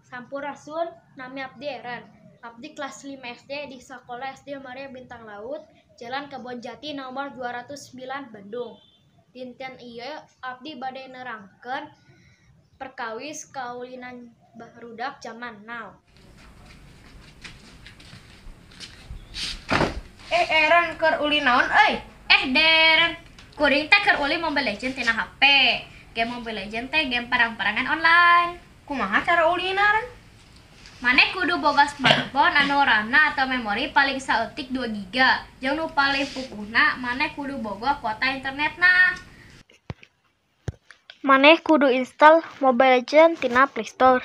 Sampurasun, nami abdi Eren. Abdi kelas 5 SD di Sekolah SD Maria Bintang Laut, Jalan Kebon Jati nomor 209 Bandung. Dinten ieu abdi bade nerangkeun perkawis kaulinan barudak jaman now. Eren keur ulin naon euy? Deren, kuring teh keur ulin Mobile Legends tina HP. Game Mobile Legends teh game perang-perangan online. Kumaha cara ulinna, Ren? Maneh kudu boga smartphone anu RAM-na atau memori paling saeutik 2 giga. Jeung nu paling pupuhna maneh kudu boga kuota internetna. Maneh kudu install Mobile Legends tina Play Store.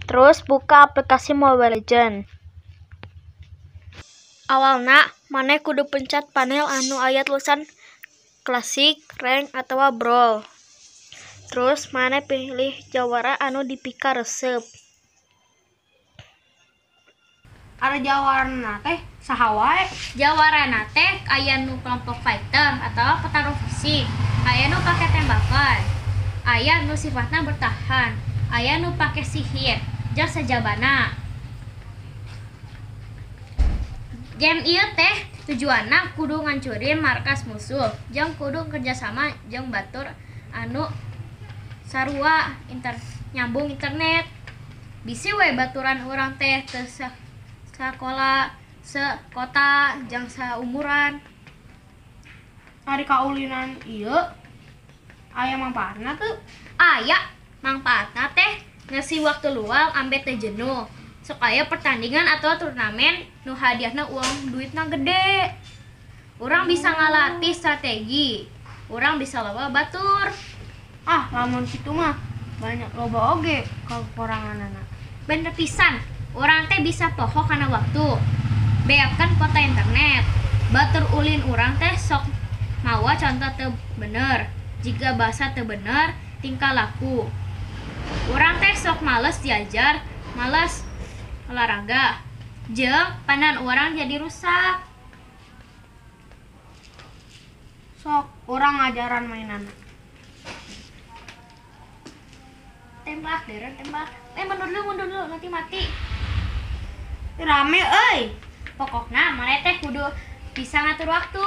Terus buka aplikasi Mobile Legends. Awalna maneh kudu pencet panel anu aya tulisan Classic, Rank, atawa Brawl. Terus maneh pilih jawara anu dipikaresep. Ari jawarana teh saha wae? Jawarana teh aya nu kelompok fighter atau petarung fisik, aya nu pake tembakan, aya nu sifatna bertahan, aya nu pake sihir, jeung sajabana. Game ieu teh tujuanna kudu ngancurin markas musuh jeung kudu kerjasama jeung batur anu sarua nyambung internet. Bisi we baturan urang teh teu sakola, sekota, jeung saumuran. Ari kaulinan ieu aya mangpaatna teu? Aya, mangpaatna teh ngeusi waktu luang ambe teu jenuh. Sok aya pertandingan atau turnamen nu hadiahna uang duitna gede. Urang bisa ngalatih strategi, urang bisa loba batur. Ah, lamun kitu mah banyak loba oge kakuranganana. Bener pisan, urang teh bisa poho kana waktu. Beakeun kuota internet. Batur ulin urang teh sok mawa contoh teu bener. Jika bahasa teu bener, tingkah laku. Urang teh sok males diajar, males olahraga. Jeung pandangan urang jadi rusak. Sok urang ngajaran mainanna. Tembak, Deren, tembak. Mundur dulu, nanti mati. Rame euy. Pokokna maneh teh kudu bisa ngatur waktu.